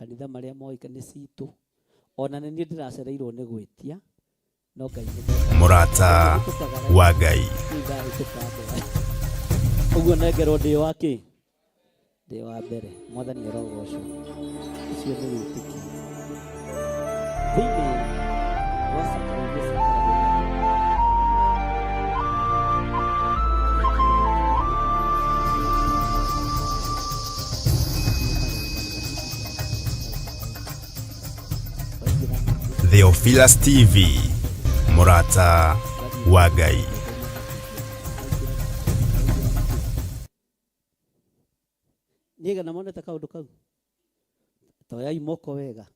Makanitha marĩa moĩka nĩ citũ. Ona nĩ niĩ ndĩracereirwo nĩ gwĩtia no Ngai nĩ mwega. Mũrata wa Ngai. Rĩu ndahĩtũka andũ aya. Ũguo nengerwo ndĩ wa kĩ? Ndĩ wa mbere. Mwathani arogocwo. Ũcio nĩ wĩtĩkio. Thĩinĩ wa ciikaro iria ciikaragwo nĩ andũ. Theophilus TV, Mũrata wa Ngai. Niĩ monete kaũndũ kau toyai moko wega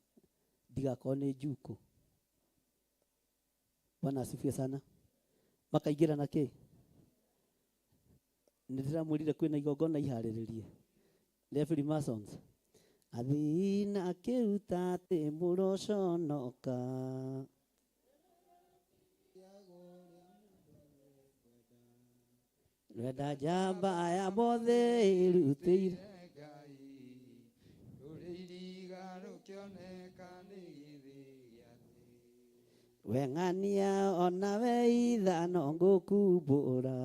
ndigakorwo nĩ njukũ. Bwana asifiwe sana. Makaingĩra na kĩ? Nĩ ndĩramwĩrire kwĩna igongona iharĩrĩrie rĩa Freemasons. Athii akĩruta atĩ mũroconoka. Rwenda njamba ya mothe ĩrutĩire. Weng'ania ona we ithano ngũkumbũra.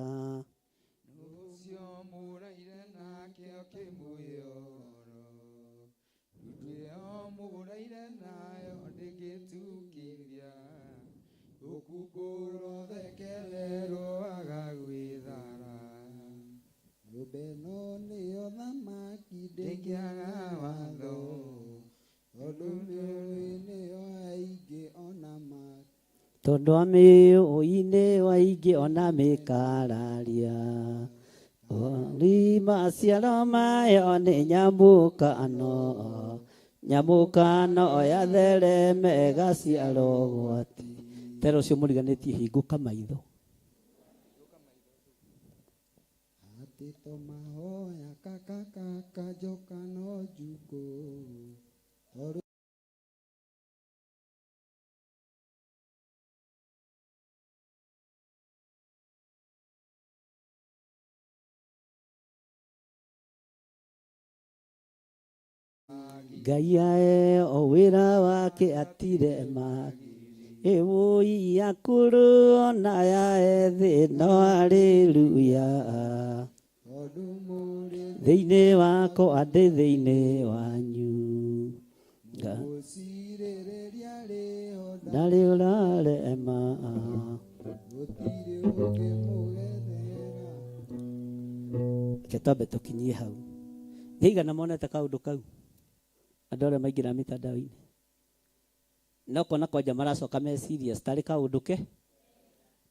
Tondũ amĩũi-inĩ waingĩ ona mĩkararia. Ori maciaro mayo nĩ nyamũkano. Nyamũkano yathereme ĩgaciara ũgwati. Tera ũcio mũriganĩtie hingũka maitho. Ngai ae o wĩra wake atirema. Ĩwũi akũrũ ona ya ethĩ no haleluya. Thĩinĩ wakwa ndĩ thĩinĩ wanyu. Ndarĩ ũrarema. Reke twambe tũkinyie hau. Nĩ aigana monete kaũndũ kau? Andũ arĩa maingĩra mitandao-inĩ. No kona kwanja maracoka me serious tarĩ kaũndũ ke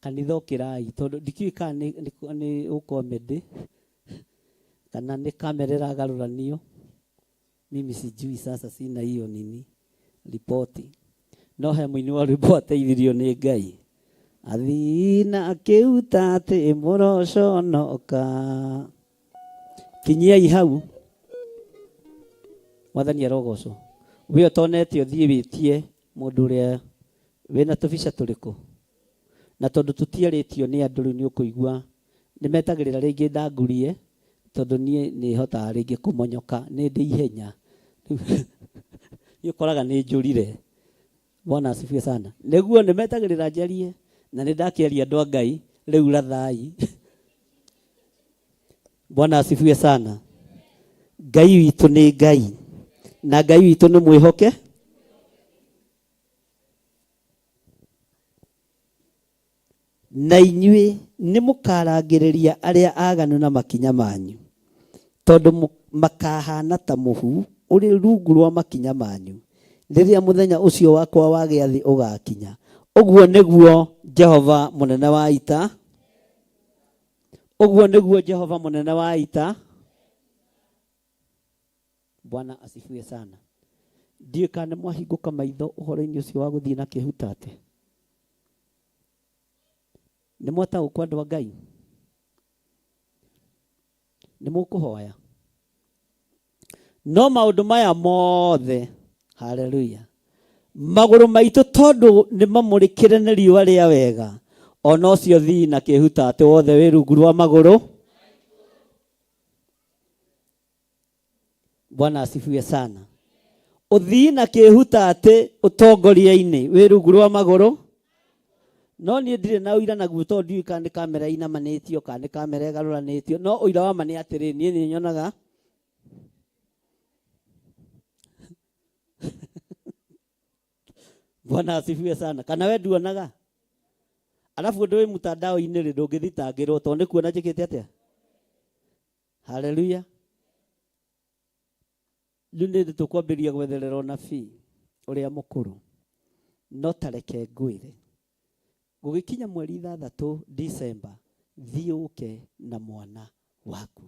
kanitha ũkĩrai tondũ ndikĩũĩ kana nĩ comedy kana nĩ kamera ĩragarũranio. Mimi sijui sasa, sina hiyo nini ripoti. No he mũini wa rwĩmbo ateithirio nĩ Ngai. Athii na akĩruta atĩ mũroconoka. Kinyiai hau. Mwathani arogocwo. We ũtonete ũthiĩ wĩtie mũndũ ũrĩa wĩna tũbica tũrĩkũ. Na tondũ tũtiarĩtio nĩ andũ rĩu nĩ ũkũigua nĩ metagĩrĩra rĩngĩ ndangurie tondũ niĩ nĩ hotaga rĩngĩ kũmonyoka nĩ ndĩ ihenya. Nĩ ũkoraga nĩ njũrire. Bwana asifiwe sana. Nĩguo nĩ metagĩrĩra njarie na nĩ ndakĩaria andũ a Ngai rĩu rathai. Bwana asifiwe sana. Ngai witũ nĩ Ngai na Ngai witũ nĩ mwĩhoke. Na inyuĩ nĩ mũkarangĩrĩria arĩa aganu na makinya manyu, tondũ makahana ta mũhu ũrĩ rungu rwa makinya manyu rĩrĩa mũthenya ũcio wakwa wa gĩathĩ ũgaakinya, ũguo nĩguo Jehova mũnene wa ita, ũguo nĩguo Jehova mũnene wa ita. Bwana asifiwe sana. Ndiũĩ kana nĩ mwahingũka maitho ũhoro-inĩ ũcio wa gũthiĩ na kĩhutate. Nĩ mwataũkwo andũ a Ngai? Nĩ mũkũhoya? No maũndũ maya mothe, haleluya, magũrũ maitũ tondũ nĩ mamũrĩkĩre nĩ riũa rĩa wega, ona ũcio thii na kĩhutate wothe wĩ rungu rwa magũrũ. Bwana asifiwe sana. Ũthii na kĩhuta atĩ ũtongoria-inĩ wĩ rungu rwa magũrũ. No niĩ ndirĩ na ũira naguo tondũ ndiũĩ kana nĩ kamera inamanĩtio kana nĩ kamera ĩgarũranĩtio. No ũira wa ma nĩ atĩrĩ, niĩ nĩ nyonaga Bwana asifiwe sana. Kana we nduonaga? Alafu ũndũ wĩ mtandao-inĩ rĩ, ndũngĩthitangĩrwo tondũ nĩ kuona njĩkĩte atĩa? Haleluya. Rĩu nĩ tũkwambĩrĩria gwetherera ũnabii ũrĩa mũkũrũ. No ta reke ngwĩre, gũgĩkinya mweri 6 December, thiĩ ũke na mwana waku,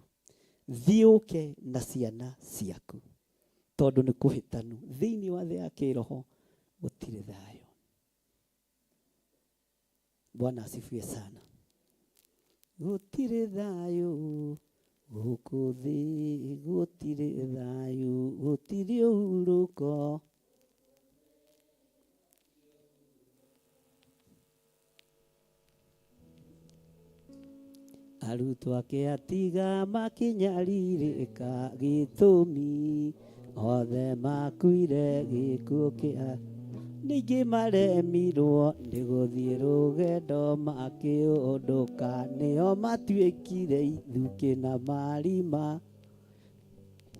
thiĩ ũke na ciana ciaku, tondũ nĩ kũhĩtanu thĩinĩ wa thĩ ya kĩroho gũtirĩ thayũ. Bwana asifiwe sana. Gũtirĩ thayũ gũkũ thĩ, gũtirĩ thayũ, gũtirĩ ũhurũko. Arutwo ake atiga makĩnyarirĩka gĩtũmi othe makuire gĩkuũ kĩa ningĩ maremirwo nĩ gũthiĩ rũgendo makĩũndũka nĩo matuĩkire ithukĩ na marima.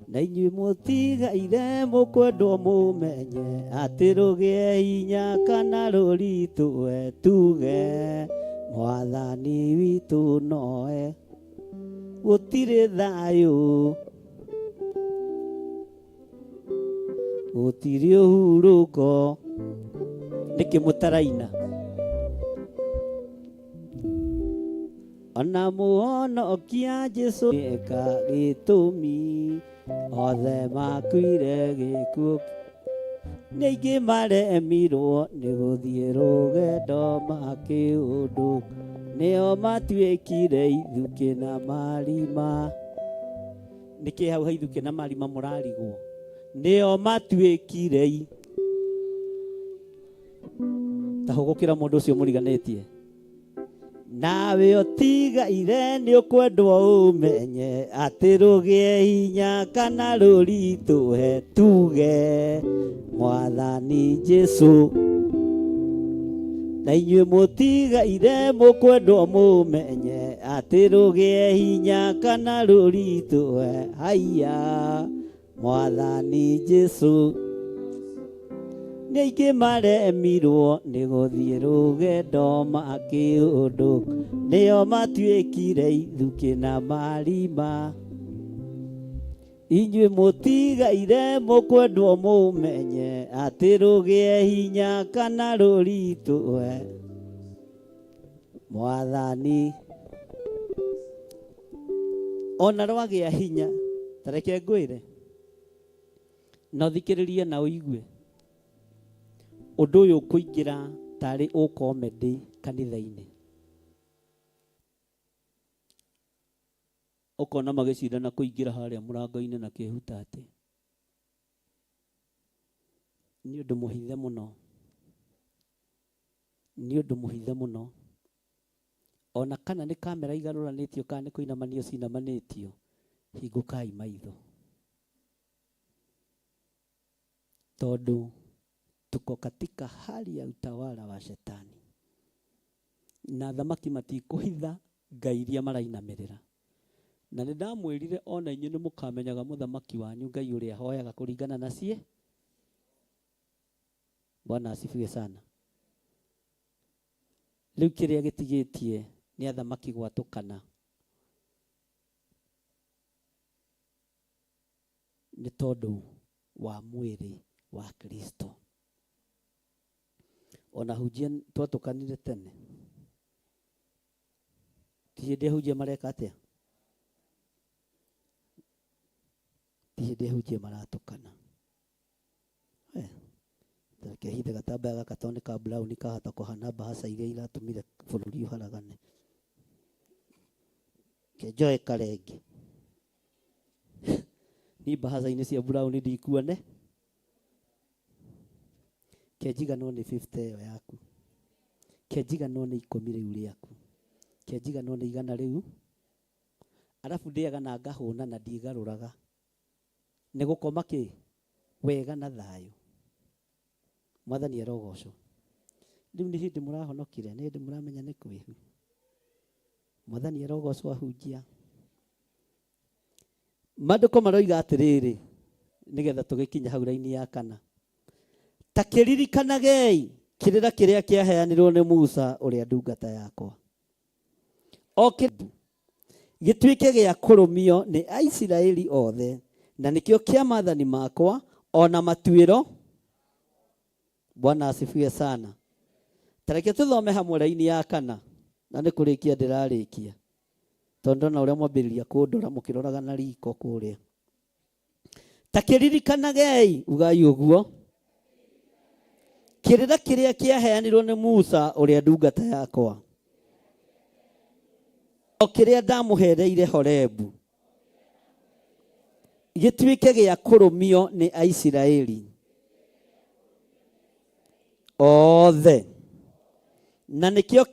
Na inyuĩ mũtigaire mũkwendwo mũmenye atĩ rũgĩe hinya kana rũritũhe tuge mwathani witũ noe gũtirĩ thayũ gũtirĩ ũhurũko. Nĩkĩ mũtaraina? Ona mũhonokia Jesu eka gĩtũmi othe makuire gĩkuũ nĩ aingĩ maremirwo nĩ gũthiĩ rũgendo makĩũndũ nĩo matuĩkire ithukĩ na marima. Nĩkĩ hau ha ithukĩ na marima mũrarigwo? Nĩo matuĩkire ta hũgũkĩra mũndũ ũcio mũriganĩtie. Nawe ũtigaire nĩ ũkwendwo ũmenye atĩ rũgĩe hinya kana rũritũhe tuge mwathani Jesu. Na inyuĩ mũtigaire mũkwendwo mũmenye atĩ rũgĩe hinya kana rũritũhe haiya mwathani Jesu. Nĩ aingĩ maremirwo nĩ gũthiĩ rũgendo makĩũndũ nĩo matuĩkire ithukĩ na marima. Inyuĩ mũtigaire mũkwendwo mũmenye atĩ rũgĩe hinya kana rũritũhe mwathani. Ona rwagĩa hinya, ta reke ngwĩre na ũthikĩrĩrie na ũigue ũndũ ũyũ ũkũingĩra tarĩ ũ comedy kanitha-inĩ. Ũkona magĩcindana kũingĩra harĩa mũrango-inĩ na kĩhuta atĩ nĩ ũndũ mũhithe mũno, nĩ ũndũ mũhithe mũno. Ona kana nĩ kamera igarũranĩtio kana nĩ kũinamanio cinamanĩtio, hingũkai maitho. Tondũ tuko katika hali ya utawala wa shetani. Na athamaki matikũhitha ngai iria marainamĩrĩra. Na nĩ ndamwĩrire ona inyuĩ nĩ mũkamenyaga mũthamaki wanyu ngai ũrĩa ahoyaga kũringana na cie. Bwana asifiwe sana. Rĩu kĩrĩa gĩtigĩtie nĩ athamaki gwatũkana nĩ tondũ wa mwĩrĩ wa Kristo. Ona hunjia twatũkanire tene. Ti hĩndĩ ahunjia mareka atĩa? Ti hĩndĩ ahunjia maratũkana. Reke hithe gatambaya gaka tondũ nĩ ka brown kahota kũhana mbahaca iria iratũmire bũrũri ũharagane. Reke njoe karenge. Niĩ mbahaca-inĩ cia brown ndikuone. Ke njiganwo nĩ 50 ĩyo yaku. Ke njiganwo nĩ 10 rĩu rĩaku. Ke njiganwo nĩ 100 rĩu. Arabu ndĩaga na ngahũna na ndiĩgarũraga. Nĩ gũkoma kĩ? Wega na thayũ. Mwathani arogocwo. Rĩu nĩ hĩndĩ mũrahonokire, nĩ hĩndĩ mũramenya nĩ kwĩhu. Mwathani arogocwo ahunjia. Maandĩko maroiga atĩrĩrĩ, nĩgetha tũgĩkinya hau raini ya kana. Ta kĩririkanagei kĩrĩra kĩrĩa kĩaheanirwo nĩ Musa ũrĩa ndungata yakwa. O gĩtuĩke gĩa kũrũmio nĩ Aisiraeli othe, na nĩkĩo kĩa maathani makwa o na matuĩro. Bwana asifiwe sana. Tareke tũthome hamwe raini ya kana, na nĩ kũrĩkia ndĩrarĩkia, tondũ ndona ũrĩa mwambĩrĩria kũndora mũkĩroraga na riko kũrĩa. Ta kĩririkanagei, ugai ũguo, kĩrĩra kĩrĩa kĩaheanirwo nĩ Musa ũrĩa ndungata yakwa, o kĩrĩa ndamũhereire Horebu, gĩtuĩke gĩa kũrũmio nĩ Aisiraeli othe, na nĩkĩo.